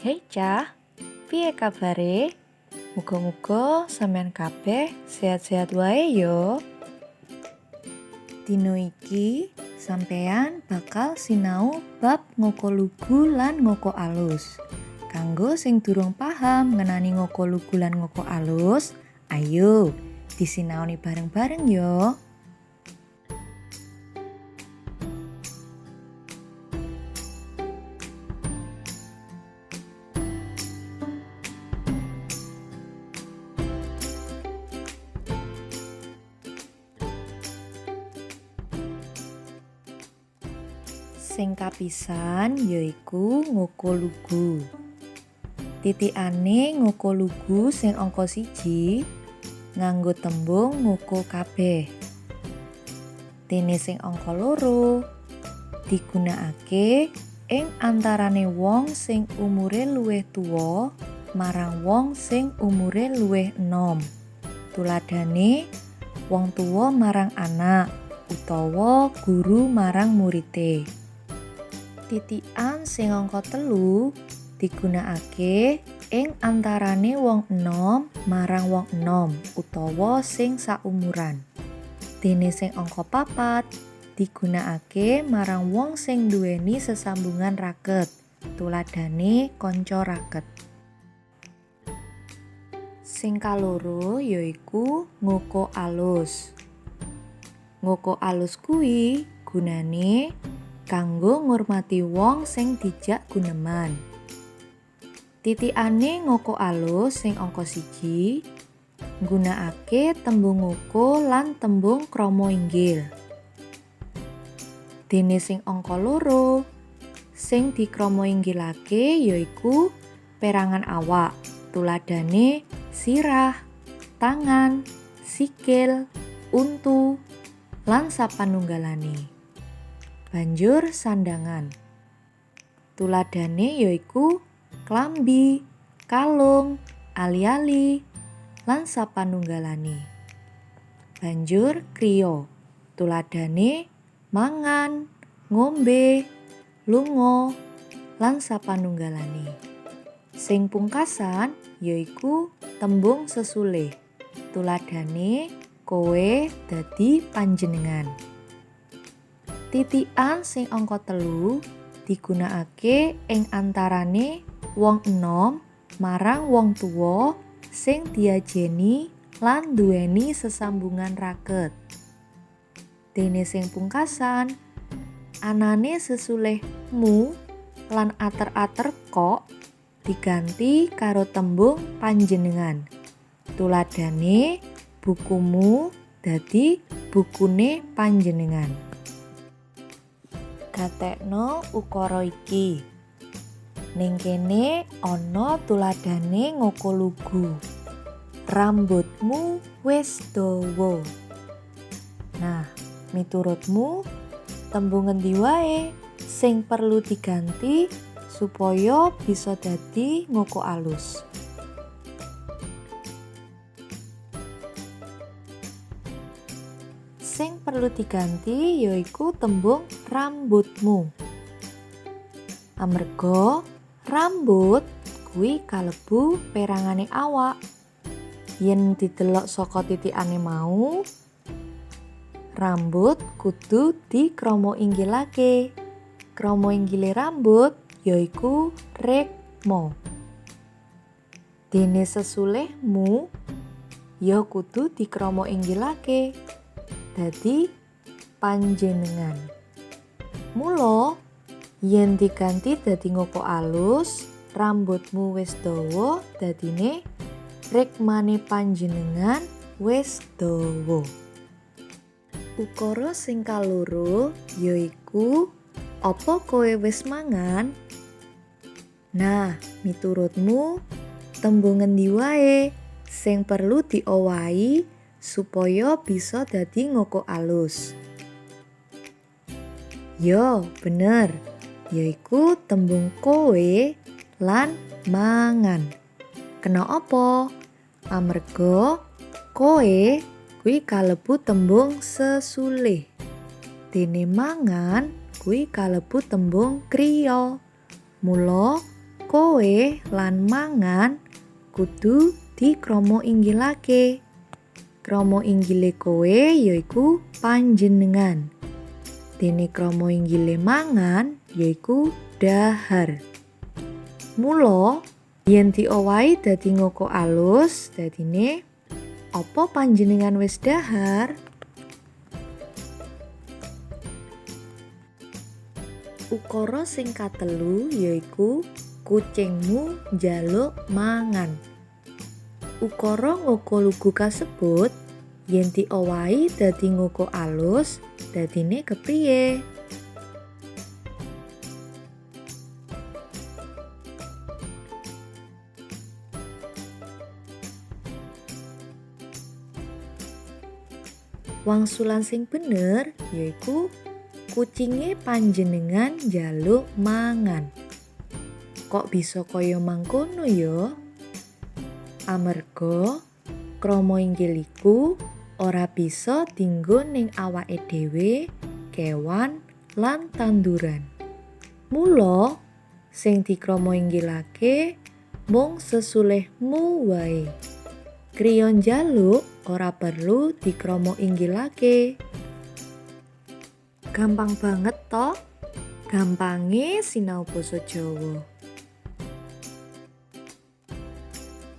Hei cah, piye kabare? Muga-muga sampeyan kabeh sehat-sehat wae yo. Dino iki sampeyan bakal sinau bab ngoko lugu lan ngoko alus. Kanggo sing durung paham ngenani ngoko lugu lan ngoko alus, ayo disinaoni bareng-bareng yo. Sing kapisan yaiku ngoko lugu. Titikane ngoko lugu sing angka 1 nganggo tembung ngoko kabeh. Dene sing angka 2 digunakake ing antarane wong sing umure luwih tuwa marang wong sing umure luwih enom. Tuladhane wong tuwa marang anak utawa guru marang murite. Titikan sing angka 3 digunakake ing antarane wong enom marang wong enom utawa sing saumuran. Dene sing angka 4 digunakake marang wong sing duweni sesambungan raket, tuladhane kanca raket. Sing kaloro yaiku ngoko alus. Ngoko alus kuwi gunane kanggo ngurmati wong sing dijak guneman. Titikane ngoko alus sing angka 1 nggunakake tembung ngoko lan tembung krama inggil. Dene sing angka 2 sing dikrama inggilake yaiku perangan awak, tuladhane sirah, tangan, sikil, untu, lan sapanunggalane. Banjur sandangan. Tuladhane yaiku klambi, kalung, ali-ali, lan sapanunggalane. Banjur kriya. Tuladhane mangan, ngombe, lunga, lan sapanunggalane. Sing pungkasan yaiku tembung sesulih. Tuladhane kowe dadi panjenengan. Titikan sing angka 3 digunakake ing antarane wong enom marang wong tuwa sing diajeni lan duweni sesambungan raket. Dene sing pungkasan anane sesulih mu lan ater-ater kok diganti karo tembung panjenengan. Tuladhane bukumu dadi bukune panjenengan. Gatekno ukara iki. Ning kene ana tuladhane ngoko lugu. Rambutmu wis dawa. Nah, miturutmu tembung ngendi wae sing perlu diganti supaya bisa dadi ngoko alus? Sing perlu diganti yaiku tembung rambutmu. Amarga rambut kuwi kalebu perangane awak. Yen didelok saka titikane mau, rambut kudu dikrama inggilake. Krama inggile rambut yaiku rekma. Dene sesulihmu ya kudu dikrama inggilake. Dadi panjenengan. Mula yen diganti dadi ngoko alus, rambutmu wis dawa dadine rekmane panjenengan wis dawa. Ukara sing kaloro yaiku apa kowe wis mangan? Nah, miturutmu tembung ngendi wae sing perlu diowahi supaya bisa dadi ngoko alus? Yo, bener, yaiku tembung kowe lan mangan. Kena apa? Amarga kowe kuwi kalebu tembung sesulih. Dene mangan kuwi kalebu tembung kriya. Mula Kowe lan mangan kudu dikrama inggilake. Krama inggile kowe yaiku panjenengan. Dene krama inggile mangan yaiku dhahar. Mula yen diowahi dadi ngoko alus, dadine apa panjenengan wis dhahar? Ukara sing katelu yaiku kucingmu njaluk mangan. Ukara ngoko lugu kasebut yen diowahi dadi ngoko alus, dadine kepriye? Wangsulan sing bener yaiku kucinge panjenengan njaluk mangan. Kok bisa kaya mangkono ya? Amarga krama inggil iku ora bisa dinggo ning awake dhewe, kewan lan tanduran. Mula sing dikrama inggilake mung sesulihmu wae. Kriya njaluk ora perlu dikrama inggilake. Gampang banget toh? Gampange sinau basa Jawa.